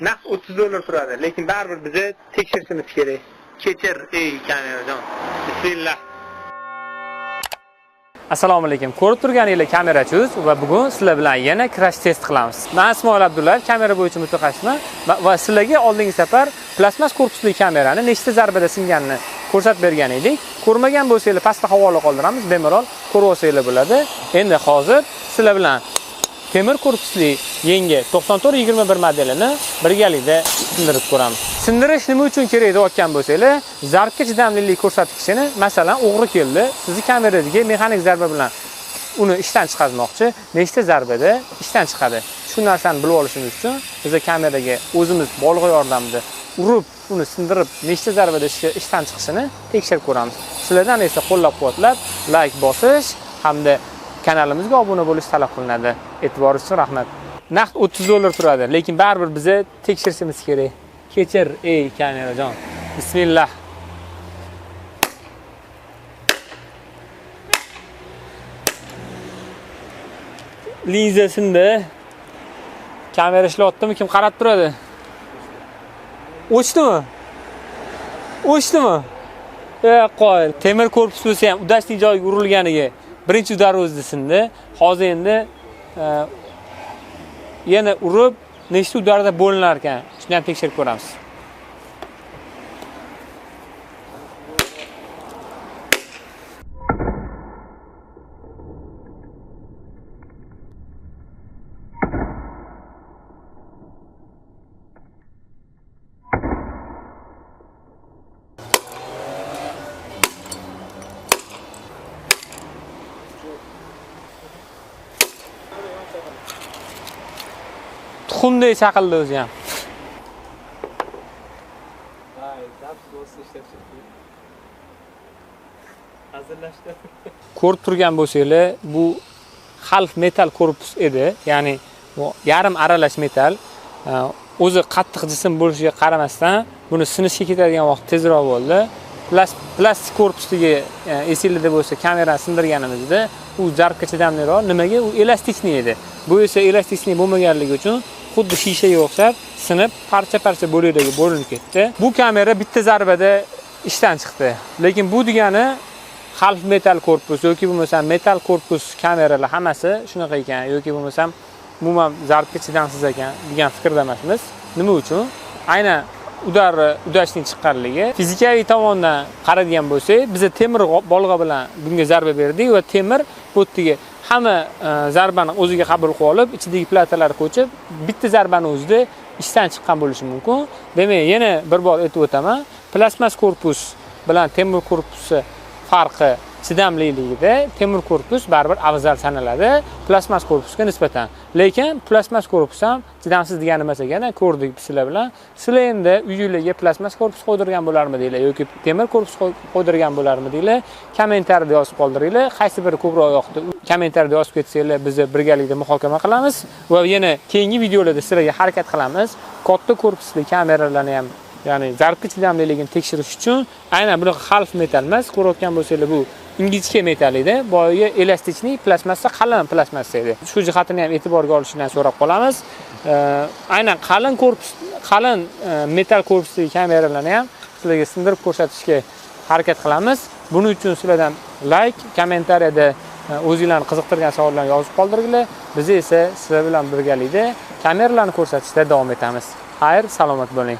Naqd $30 turadi, lekin baribir biza tekshirishimiz kerak. Kechir, ey kamerajon. Bismillah. Assalomu alaykum. Ko'rib turganinglar kamerachuz va bugun sizlar bilan yana crash test qilamiz. Men Ismoil Abdullayev, kamera bo'yicha mutaxassisman va sizlarga oldingi safar plastmas korpusli kamerani nechta zarbada singanini ko'rsatib bergan edik. Ko'rmagan bo'lsanglar pastda havola qoldiramiz, bemalol ko'rib olsanglar bo'ladi. Endi hozir sizlar bilan temir korpusli yangi 9421 modelini birgalikda sindirib ko'ramiz. Sindirish nima uchun kerak deyotgan bo'lsanglar, zarbga chidamlilik ko'rsatkichini, masalan, o'g'ri keldi, sizni kamerangizga mexanik zarba bilan uni ishdan chiqarmoqchi, nechta zarbada ishdan chiqadi. Shu narsani bilib olishimiz uchun biz kameraga o'zimiz bolg'a yordamida urib, uni sindirib, nechta zarbada ishdan chiqishini tekshirib ko'ramiz. Sizlardan esa qo'llab-quvvatlab, like bosish hamda kanalimizga obuna bo'lish talab qilinadi. E'tiboringiz uchun rahmat. Naqd $30 turadi, lekin baribir biza tekshirishimiz kerak. Kechir, ey kamerajon. Bismillah. Linza sindi. Kamera ishlayaptimi? Kim qarab turadi? O'chdimi? O'chdimi? Qo'y. Temir korpus bo'lsa ham udashning joyiga urilganiga birinchi udar o'zida sindi. Hozir endi yana urib nechta udarda bo'linar ekan, shuni ham tekshirib ko'ramiz. Tuxumdek chaqildi o'zi ham. Ko'rib turgan bo'lsanglar, bu half metal korpus edi, ya'ni bu yarim aralash metal. O'zi qattiq jism bo'lishiga qaramasdan, buni sinishga ketadigan vaqt tezroq bo'ldi. Plastik korpusdagi esingizda bo'lsa, kamerani sindirganimizda u zarbga chidamliroq. Nimaga? U elastichniy edi. Bu esa elastichniy bo'lmaganligi uchun xuddi shishaga o'xshab sinib parcha-parcha bo'laklarga bo'linib ketdi. Bu kamera bitta zarbada ishdan chiqdi. Lekin bu degani half metal korpus yoki bo'lmasam metal korpus kameralar hammasi shunaqa ekan yoki bo'lmasam umuman zarbga chidamsiz ekan degan fikrda emasmiz. Nima uchun? Aynan udashning chiqqanligi. Fizikaviy tomondan qaradigan bo'lsak, biz temir bolg'a bilan bunga zarba berdik va temir bu yerdagi hamma zarbani o'ziga qabul qilib olib, ichidagi platalar ko'chib, bitta zarbani o'zida ishdan chiqqan bo'lishi mumkin. Demak, yana bir bor aytib o'taman, plastmas korpus bilan temir korpusi farqi chidamliligida temir korpus baribir afzal sanaladi plastmas korpusga nisbatan. Lekin plastmas korpus ham chidamsiz degani emas ekan, ko'rdik sizlar bilan. Sizlar endi uyingizga plastmas korpus qo'ydirgan bo'larmidinglar yoki temir korpus qo'ydirgan bo'larmidinglar? Kommentariyada yozib qoldiringlar. Qaysi biri ko'proq yoqdi? Kommentariyada yozib ketsanglar, biz birgalikda muhokama qilamiz va yana keyingi videolarda sizlarga harakat qilamiz. Katta korpusli kameralarni ham, ya'ni zarbga chidamliligini tekshirish uchun aynan bunaqa half metal emas, ko'rayotgan bo'lsanglar bu ingichka metal edi, boyagi elastichli plastmassa qalin plastmassa edi. Shu jihatini ham e'tiborga olishini so'rab qolamiz. Aynan qalin korpus, qalin metal korpusli kameralarni ham sizlarga sindirib ko'rsatishga harakat qilamiz. Buning uchun sizlardan like, kommentariyada o'zingizlarni qiziqtirgan savollarni yozib qoldiringlar. Biz esa sizlar bilan birgalikda kameralarni ko'rsatishda davom etamiz. Xayr, salomat bo'ling.